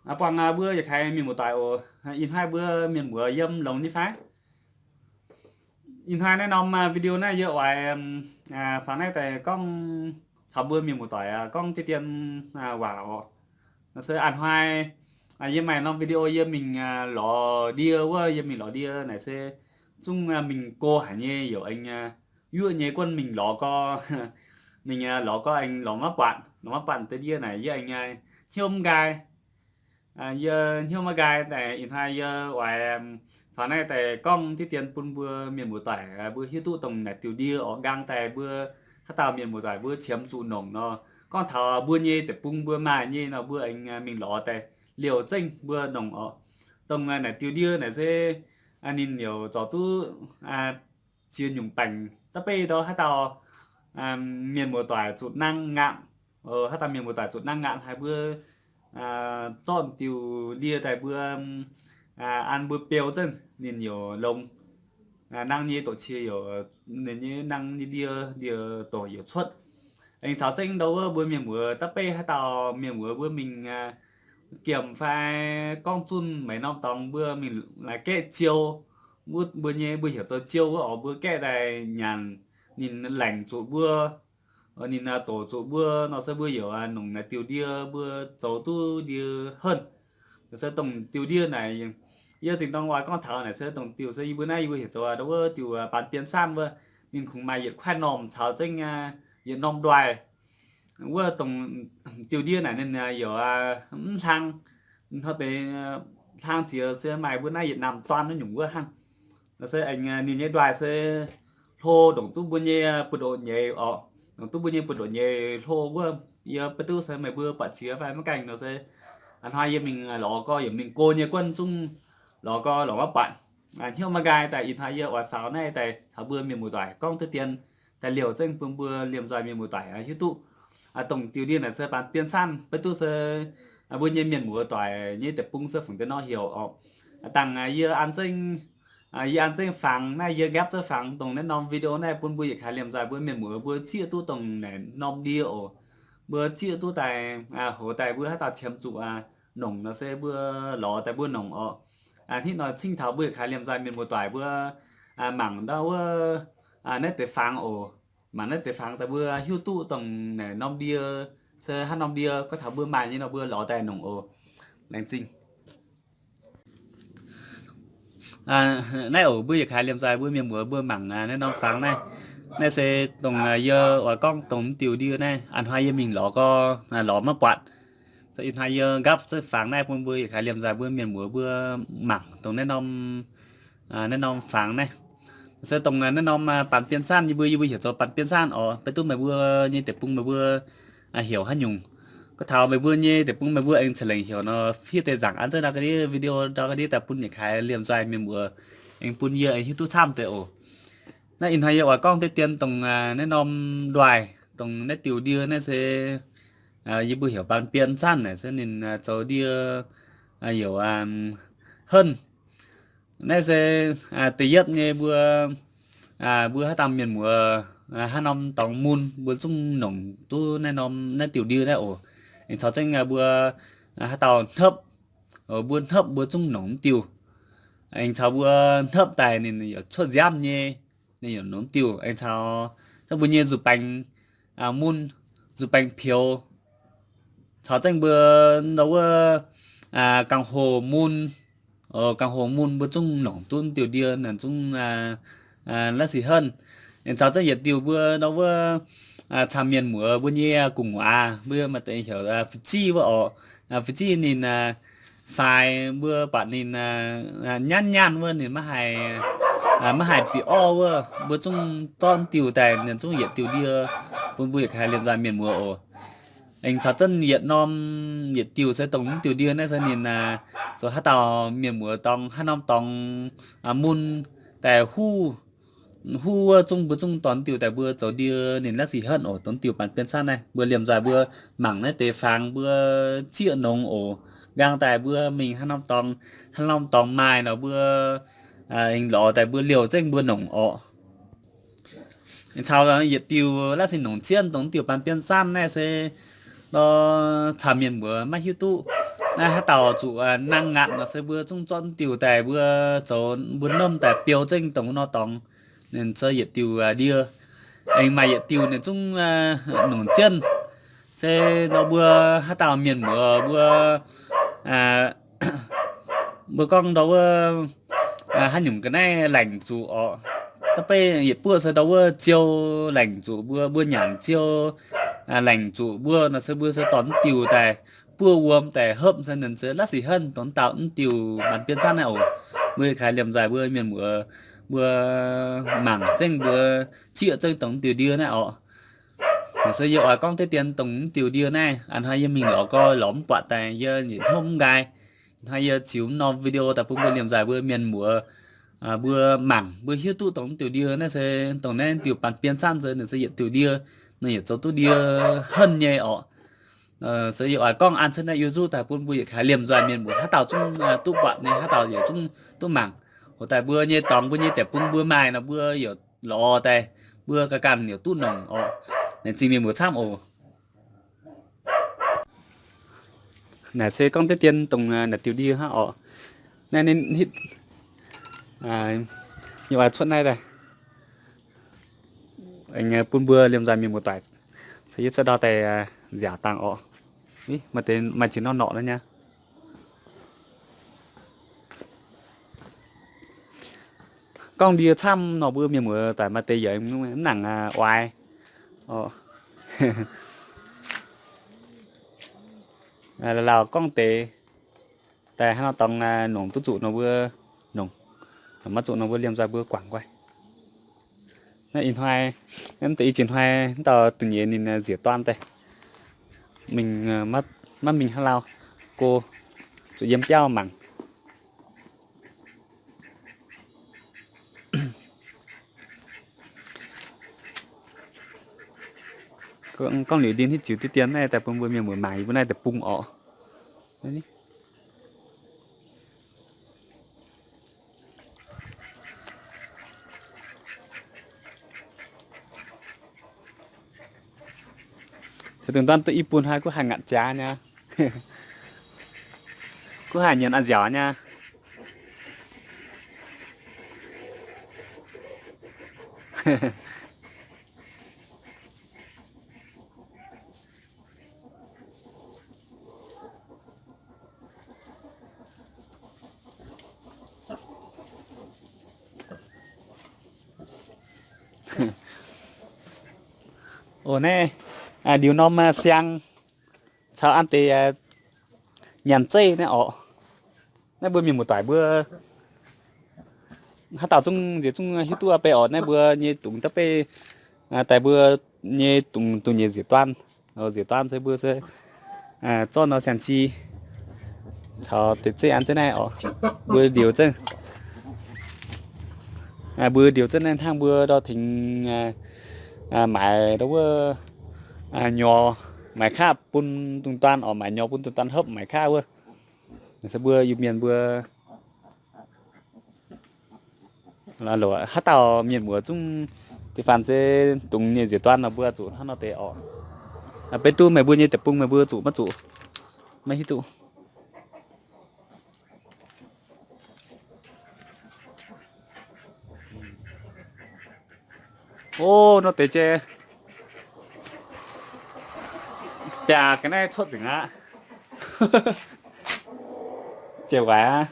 Buangh mbuo yietc kaaix mienh muoz-doic oc. Ih hnoi mbuo mienh muoz yiem longx nyei fai? Ih hnoi naaiv norm video naaiv yie oix faaux naaiv daaih gorngv caux mbuo mienh muoz-doic gorngv diqv dien waac oc. Nor se a'hnoi yie maaih norm video yie mingh lorz ndie wuov, yie mingh lorz ndie naaic se zungv mingh go haic nyei, youc aengx yuoqv nyei guonv mingh lorz gorx, mingh lorz gorx aengx lorz maiv buatc, lorz maiv buatc deix ndie naaic yie aengx hnyouv mv nqaai. Yie hnyouv maiv nqaai daaih ih hnoi yie oix faaux naaiv daaih gorngv diqv dien bun mbuo mienh muoz-doic mbuo hiuv duqv dongh naaic diuh ndie oc. Nqaang daaih mbuo haaix dauh mienh muoz-doic mbuo qiemx zuqc nongc nor, gorngv taux mbuo nyei deic-bung mbuo maaih nyei nor mbuo aengx mingh lorz daaih liouh zengv mbuo nongc oc. Dongh naaic diuh ndie naaic se ninh youc zorc duqv ziex nyungc baengc da'beiv ndau haaix dauh mienh muoz-doic zuqc nangv ngaatc, haaix dauh mienh muoz-doic zuqc nangv ngaatc haiz mbuo zorqv diuh ndie daaih mbuo an mbuo beu zengv ninh youc longx. Nangv nyei doqc qiex youc ninh nyei nangv nyei ndie, ndie doqc youc cuotv. Aengx caux zengv ndau wuov mbuo mienh muoz da'beiv haaix dauh mienh muoz mbuo mingh giemh fai gorngv zunh maiv norm dorngx mbuo mingh laaix gaeqv jiou, mbuo nyei mbuo heuc zoux jiou wuov oc, mbuo gaeqv daaih nyanc ninh laengc zuqc mbuo, ninh doqc zuqc mbuo nor se mbuo youc nongc naaic diuh ndie mbuo zoux duqv ndie henv. Se dongh diuh ndie naaic yie zinh dorng oix gorngv taux naaic se dongh diuh se yie mbuo naaiv yie mbuo heuc zoux ndau wuov diuh baanx bien saanh wuov, ninh kungx maaih yietc kuaaiv normh caux zengv yietc norm nduaih. Wuov dongh diuh ndie naaic ninh youc mv hlang, hnoi deix hlang ziex se maaih mbuo naaiv yietc naamh duan wuov nyungc wuov hnangv. Nor se aengx ninh nyei nduaih se hlo ndongc duqv mbuo nyei buoz-ndoqv nyeiz oc, ndongc duqv mbuo nyei buoz-ndoqv nyeiz hlo wuov. Yie beiv duqv se meih mbuo buatc qiex fai maiv gaengh nor se a'hnoi yie mingh lorz gorx yietc mingh go nyei guonv zungv lorz gorx lorz maiv buatc. Hnyouv maiv nqaai daaih ih hnoi yie oix faaux naaiv daaih caux mbuo mienh muoz-doic gorngv diqv dien daaih liouh zengv bun mbuo liemh nzoih mienh muoz-doic hiuv duqv dongh diuh ndie naaic se baanx bien saanh, beiv duqv se mbuo nyei mienh muoz-doic nyei deic-bung se fungc deix nor heuc oc. Dangh yie an zengv, yie an zengv fangx naaiv, yie nqaapv zengv fangx dongh naaiv norm video naaiv bun mbuo yietc kaaix liemh nzoih mbuo mienh muoz mbuo zieqv duqv dongh naaic norm ndie oc. Mbuo zieqv duqv daaih, hoz daaih mbuo haaix dauh qiemx zuqc nongc nor se mbuo lorz daaih mbuo nongc oc. Hnangv nor cingv taux mbuo yietc kaaix liemh nzoih mienh muoz-doic mbuo mangc ndau wuov naaiv deix fangx oc. Mangc naaiv deix fangx daaih mbuo hiuv duqv dongh naaic norm ndie se haaix norm ndie, gorngv taux mbuo maaih nyei nor mbuo lorz daaih nongc oc. Laengz zingh. Naaiv oc, mbuo yietc kaaix liemh nzoih mbuo mienh muoz mbuo mangc naaiv norm fangx naaiv. Naaiv se dongh yie oix gorngv dongh mv diuh ndie naaiv, a'hnoi yie mingh lorz gorx lorz maiv buatc. Ih hnoi yie nqaapv zengv fangx naaiv bun mbuo yietc kaaix liemh nzoih mbuo mienh muoz mbuo mangc dongh naaiv norm, naaiv norm fangx naaiv. Se dongh naaiv norm baanx bien saanh, yie mbuo, yie mbuo heuc zoux baanx bien saanh oc. Beiv duqv meih mbuo nyei deic-bung meih mbuo heuc haaix nyungc. Gorngv taux meih mbuo nyei deic-bung meih mbuo aengx ceix lengc heuc nor, fiev deix nzaangc an zengv ndau ga'ndiev video ndau ga'ndiev daaih bun yietc kaaix liemh nzoih mienh muoz, aengx bun yie aengx hiuv duqv camv deix oc. Naaiv ih hnoi yie oix gorngv deix dien dongh naaiv norm nduaih, dongh naaiv diuh ndie naaiv se yie mbuo heuc baanx bien saanh naaic se ninh zoux ndie youc henv. Naaiv se da'yietv nyei mbuo, mbuo haaix dauh mienh muoz haaix norm dorngx mun mbuo zungv nongc duqv naaiv norm, naaiv diuh ndie naaiv oc. Aengx caux zengv mbuo haaix dauh hnopv, mbuo hnopv mbuo zungv nongc mv diuh. Aengx caux mbuo hnopv daaih ninh yaac cuotv nziaamv nyei, ninh yaac nongc mv diuh. Aengx caux zengv mbuo nyei nzuqc baengx mun, nzuqc baengx pioux, caux zengv mbuo ndau wuov gangh hoc mun, gangh hoc mun mbuo zungv nongc duqv mv diuh ndie, ninh zungv la'sic henv. Aengx caux zengv yietc diuh mbuo ndau wuov camv mienh muoz mbuo nyei gu'nguaaz, mbuo maaih deix heuc fu'jiv wuov oc. Fu'jiv ninh faix mbuo buatc ninh nyanv nyanv wuov, ninh maiv haih, maiv haih bieqc orv wuov, mbuo zungv dorv mv diuh daaih, ninh zungv yietc diuh ndie bun mbuo yietc kaaix liemh nzoih mienh muoz oc. Aengx caux zengv yietc norm, yietc diuh se dongh mv diuh ndie naaiv se ninh zoux haaix dauh mienh muoz dorngx, haaix norm dorngx mun daaih huv, huv wuov zungv mbuo zungv dorh mv diuh daaih mbuo zoux ndie ninh la'sic henv oc. Dongh diuh baanx bien saanh naaiv mbuo liemh nzoih mbuo mangc naaiv deix fangx mbuo zieqv nongx oc. Nqaang daaih mbuo mingh haaix norm dorngx, haaix norm dorngx maaih nor mbuo aengx lorz daaih mbuo liouh zengv mbuo nongc orqc. Caux yietc diuh la'sic nongc cienv dongh diuh baanx bien saanh naaiv se nor, camv mienh muoz maiv hiuv duqv. Naaiv haaix dauh zuqc nangh ngaatc nor se mbuo zungv zorqv diuh daaih mbuo zoux mbuo nomv daaih biou zengv dongh wuov nor dorngx, ninh se yietc diuh ndie. Aengx maaih yietc diuh ninh zungv nongc jienv. Se nor mbuo haaix dauh mienh muoz mbuo, mbuo gorngv ndau wuov haaix nyungc ga'naaiv laengc zuqc orqc. Da'beiv yietc buoqv se ndau wuov ziou laengc zuqc mbuo, mbuo nyanc ziou laengc zuqc mbuo nor se mbuo se dorh diuh daaih buov wuom daaih hopv se ninh se la'sic henv dongh dauh diuh mbaanx bienv camv naaiv oc. Mbuo kaaix liemh nzaaih mbuo mienh muoz mbuo mangc zengv mbuo zieqv zengv dongh diuh ndie naaiv orqc. Se yie oix gorngv deix dien dongh diuh ndie naaiv, a'hnoi yie mingh lorz gorx lorz mv buatc daaih yie yietc hnyouv mv nqaai. A'hnoi yie ziux norm video daaih bun mbuo liemh nzaaih mbuo mienh muoz mbuo mangc mbuo hiuv duqv dongh diuh ndie naaiv se dongh naaiv diuh mbaanx bienv camv se ninh se yietc diuh ndie, ninh yietc zoux duqv ndie henv nyei orqc. Se yie oix gorngv an cuotv naaiv YouTube daaih bun mbuo yietc kaaix liemh nzaaih mienh muoz haaix dauh zungv duqv buatc nyei haaix dauh yaac zungv duqv mangc. Hoc daaih mbuo nyei dorngx mbuo nyei deic-bung mbuo maaih nor mbuo yaac lorz daaih, mbuo ganh ganh yaac duqv nongc orqc. Laengz zingh mienh muoz camv oc. Naaiv se gorngv deix dien dongh naaiv diuh ndie hnangv orqc. Naaiv ninh hitv, yie oix cuotv naaiv daaih bun mbuo liemh nzaaih mienh muoz doic, se yie cuotv ndau daaih nziaauc dangh orqc. Maaih deix maaih jiex norm norqc nor nyei. Gorngv ndie camv nor mbuo mienh muoz doic maaih deix yaac mv nangc oix. Lauh gorngv deix daaih hnangv nor dorngx nongc duqv zuqc nor mbuo nongc, maiv zuqc nor mbuo liemh nzaaih mbuo guangc guai. Naaiv ih hnoi, mv deix i jiex hnoi mv dauh dungh nyeiz ninh nziec duan daaih, mingh, maiv mingh hnangv lauh, go zuqc yiem biauv mangc. Gorngv liuz ndie hitv ziux diqv dien naaiv daaih bun mbuo mienh muoz mangc yie mbuo naaiv deic-bung orqc. Taux dungx dorn duqv i buo hnoi kuv haih ngatc jaax nyei. Kuv haih nyienz a'nziaauc nyei. Oc, naaiv ndiux norm siang caux an deix nyanc zeiv naaiv orqc. Naaiv mbuo mienh muoz-doic mbuo haaix dauh zungv nziex zungv hiuv duqv bei orqc. Naaiv mbuo nyei dungz da'beiv daaih mbuo nyei dungz dungh nyei nziex duan. Nziex duan se mbuo se zorqv nor siang-ci caux deix zeiv an zeiv naaiv orqc. Mbuo ndiux zengv, mbuo ndiux zengv naaiv hnangv mbuo ndau tengx maaiz ndau wuov nyorx maaiz kaav bun dungz duan orqc, maaiz nyorx bun dungz duan hopv maaiz kaav wuov. Se mbuo Iu-Mienh mbuo haaix dauh mienh muoz zungv deix faanh se dungz nyei nziex duan nor mbuo zuqc hnangv nor deix orqc. Beiv duqv meih mbuo nyei deic-bung meih mbuo zuqc maiv zuqc, maiv hiuv duqv. O, nor deix jiex biaac ga'naaiv cuotv nzengc aqv. Jiex waaic aqv.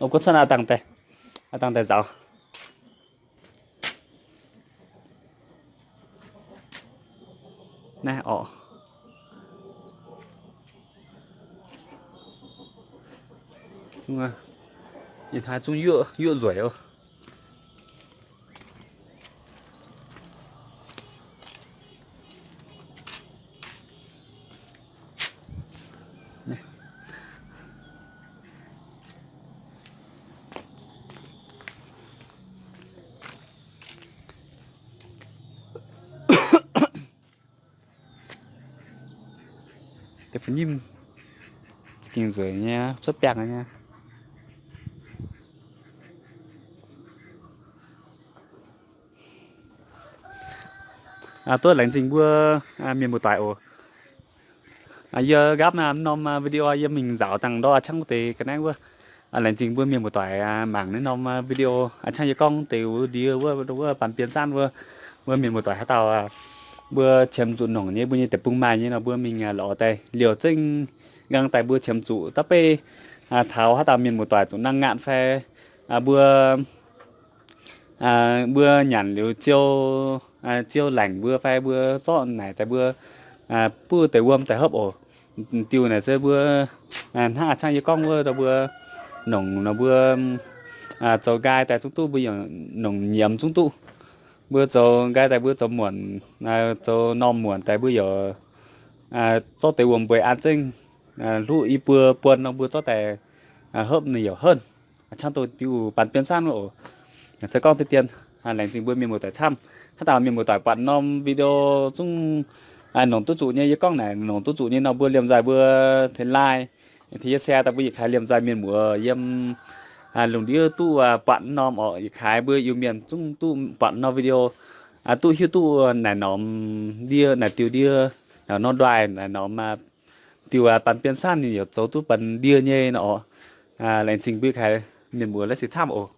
O, guov cuotv aqv dangh daaih, aqv dangh daaih nzaaux. Naaiv orqc. Ih hnoi zungv yuoqv nzueic oc. Deix fai nyimv za'gengh nzueic nyei, cuotv biangh nyei. Duqv laengz zingh mbuo mienh muoz-doic oc. Yie nqaapv naaiv norm video yie mingh nzaaux dangh ndortv a'ciangv wuov deix ga'naaiv wuov. Laengz zingh mbuo mienh muoz-doic mangc naaiv norm video a'ciangv yie gorngv deix wuov ndie wuov, wuov Baan Bien Saanh wuov, mbuo mienh muoz-doic haaix dauh mbuo qiemx zuqc nongc nyei, mbuo nyei deic-bung maaih nyei nor, mbuo mingh lorz daaih liouh zengv nqaang daaih mbuo qiemx zuqc da'beiv taux haaix dauh mienh muoz-doic zuqc nangh ngaatc fai mbuo mbuo nyanc liuz ziou, ziou laengc mbuo fai mbuo zorqv naaic daaih mbuo buov deix wuom daaih hopv oc. Diuh naaic se mbuo hnangv a'ciangv yie gorngv wuov, mbuo nongc nor mbuo zoux nqaai daaih zungv duqv, mbuo yaac nongc nyiemz zungv duqv. Mbuo zoux nqaai daaih mbuo zoux muonc, zoux normh muonc daaih mbuo yaac zorqv deix wuom mbueix an zengv hluqv i buo buonc nor mbuo zorqv daaih hopv ninh yaac henv. A'ciangv dongh diuh Baan Bien Saanh wuov oc. Se gorngv deix dien, laengz zingh mbuo mienh muoz-doic camv. Haaix dauh mienh muoz-doic buatc norm video zungv nongc duqv zuqc nyei, yie gorngv naaic nongc duqv zuqc nyei nor, mbuo liemh nzoih mbuo tengx like, tengx yie share daaih, mbuo yietc kaaix liemh nzoih mienh muoz yiem lungh ndiev duqv buatc norm oc. Yietc kaaix mbuo Iu-Mienh zungv duqv buatc norm video, duqv hiuv duqv naaic norm ndie, naaic diuh ndie, naaic norm nduaih, naaic norm diuh Baan Bien Saanh ninh yaac zoux duqv banh ndie nyei nor oc. Laengz zingh mbuo yietc kaaix mienh muoz laiv sic camv oc.